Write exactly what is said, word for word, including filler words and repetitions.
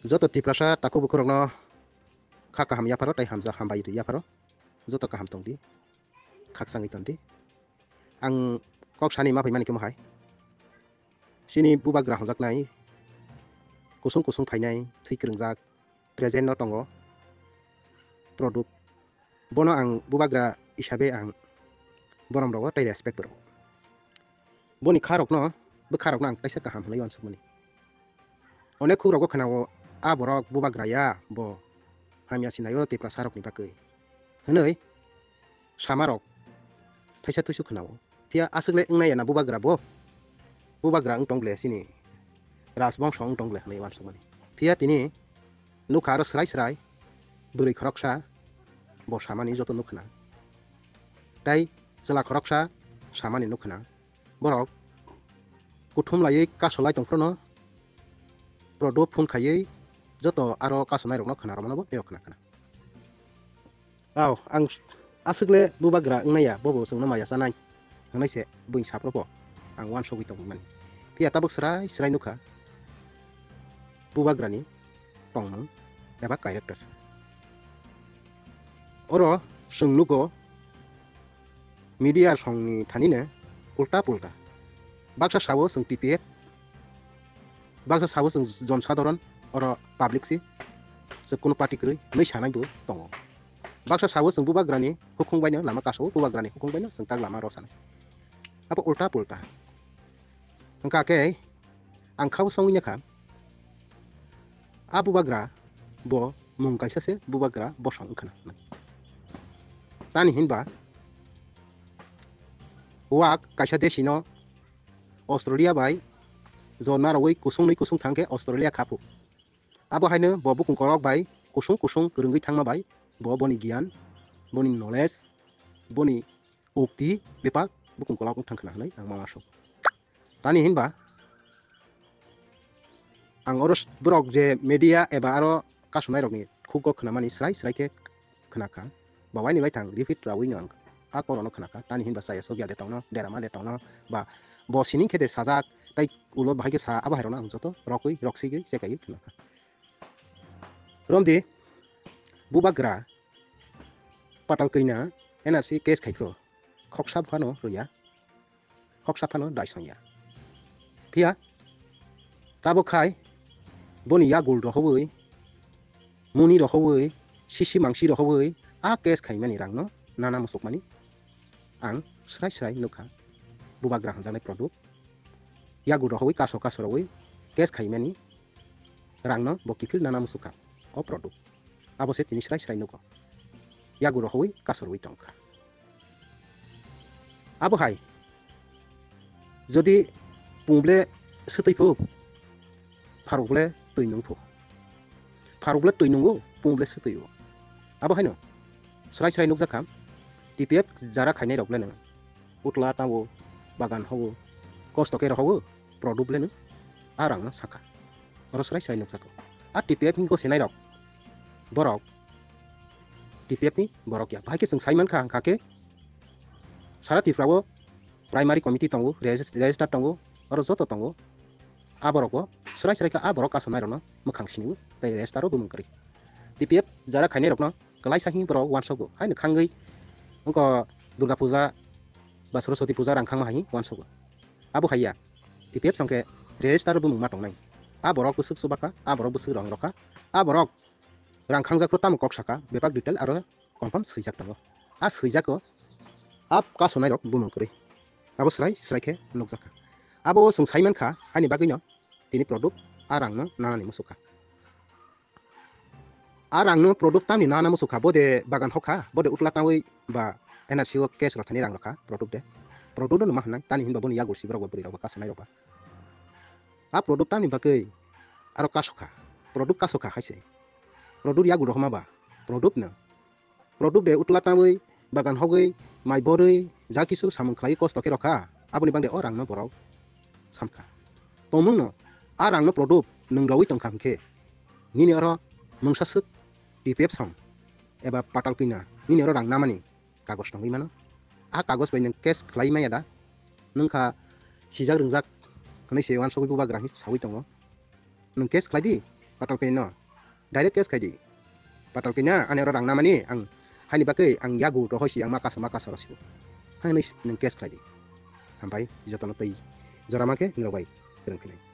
Joto Tiprasa takhuk bukhurokno kha kaham yapharo tei hamjak hambai rwi yapharo. Joto kaham tongdi, khakchangwi tongdi. Ang kok sani ma phaimani khe mohai. Chini bubagra hwnjaknai, kusung kusung phainai, thwi kwrwngjak, present no tongo Product. Bono ang bubagra hisabe ang borom rogo tei respect rwo. Boni kha rokno, bwkha rokno ang kaisa kaham hwnwi uansukmani. Onek khuk rogo khwnao, a borok bubagra ya, bo hamya sinaio Tiprasa rokni bagwi hwnwi sama rok thaisa thuisu khwnao. Phiya aswk le wngnai ya na bubagra bo? Bubagra wng tong ble chini rajbongso wng tong ble hwnwi uansukmani. Phiya tini nukha aro srai srai bwrwi khoroksa bo samani joto nukha na. Tei chwla khoroksa samani nukha na. Borok kuthum laiwi kasolai tongphuru no Product phone khaiwi joto aro kasonai rokno khna romano bo tei khna khna. Aw, ang aswk le bubagra wngnai ya, bobo chwngno maya chanai hwnwi se buini saphuru bo ang uansugwi tongmani. Phiya tabuk srai srai nukha bubagrani tongmung eba character. Oro chwng nugo media songni thanino ulta pulta. Baksa sao chwng T P F, baksa sao chwng jon sadharon, oro public si, chwng kunu party kwrwi hwnwi sanai bo tongo. Baksa sao chwng bubagrani hukhung baino lama kasao, bubagrani hukhung baino chwng tak lama rw sanai. Abo ulta pulta. Wngkha khe ang khao songwi nokha, a bubagra bo mung kaisa se bubagra bosong wngkha na. Tani hinba wak kaisa desino Australia bai jorna rogwi kusung nwi kusung thang khe Australia khapu. Abo haino bo bukung kolok bai kusung kusung kwrwngwi thangma bai bo boni giyan, boni knowledge, boni ukti bepak bukung kolok wng thang khna hwnwi ang ma uansuk. Tani hinba ang oro s-, borok je media eba aro kasonai rokni khugo khnamani srai srai khe khna kha. Ba waini bai thang repeat rawi no ang a korono khna kha. Tani hinba chaya sokya de tongno, derama de tongno, ba bo sining khe de sajak, tei ulo bahai khe sa, abo hai rokno ang joto rokwi, roksigwi, chekaiwi khna kha. Romdi, bubagra patal kwina N R C case khai phro, khoksa phano rwya, khoksa phano daisongya. Phiya tabuk khai boni yagul rohobwi, muni rohobwi, sisi mangsi rohobwi a case khaimani rangno nana musukmani ang srai srai nukha. Bubagra hwnjaknai Product yagul rohobwi kaso kaso rogwi case khaimani rangno bo kiphil nana musukha o Product. Abo se tini srai srai nugo. Yagul rohobwi kaso rogwi tongkha. Abo hai jodi pung ble swtwi phu, pharuk ble twi nung phu. Pharuk ble twi nungo, pung ble swtwi o. Abo haino srai srai nukjakha, T P F jara khainai rok ble nung utla tao, bagan hao, kosto khe rohao, Product ble nung a rangno sakha. Oro srai srai nukjakha. A T P F ni gosinai rok, borok T P F ni borok ya. Bahai khe chwng sai mankha, hwnkha khe sara Tripura o primary committee tongo, regis-, register tongo, oro joto tongo. A borok o srai srai khe a borok kasonai rokno mwkhang sini tei register o bumung kwrwi. T P F jara khainai rokno kwlaisa hini borok uansukgo. Haino khangwi wngkha Durga Puja ba Saraswati Puja rang khangma hai uansukgo. Abo hai ya, T P F song khe register o bumung ma tongnai. A borok bwswk chubakha, a borok bwswk rong rokha, a borok rang khangjak phuru tamo kok sakha, bepak detail aro confirm swijak tongo. A swijak o a kasonai rok bumung kwrwi. Abo srai srai khe nukjakha. Abo chwng sai mankha, haini bagwino tini Product a rangno nanani musukha. A rangno Product tamni nana musukha, bode bagan hokha, bode utla tangwi ba N R C o case rok thani rang rokha Product de. Product no ma hwnai, tani hinba boni yagul sibrok ba bwrwi rok ba kasonai rok ba. A Product tamni bagwi aro kasokha, Product kasokha hai se. Product yagul rohma ba, Product no. Product de utla tangwi, bagan hogwi, mai borwi, ja kisu samung khlaiwi kosto khe rokha, aboni bangde o rangno borok samkha. Tongmungno a rangno Product nwng rawi tongkha hwnkhe, nini oro mungsa swk T P F song eba patal kwina nini oro rang namani kagoj tongwi mano. A kagoj bai nwng case khlai maya da? Nwng kha sijak rwngjak hwnwi se uansugwi bubagra hwnwi sawi tongo. Nwng case khlai di, Patal kini no direct case khai di. Patal kini ani oro rang namani ang hani bagwi ang yagu rohoi si ang makasa makasa oro sibo. Hani nwng case khai di. Hambai jotono tei jora ma khe nwng rok bai kwrwng khinai.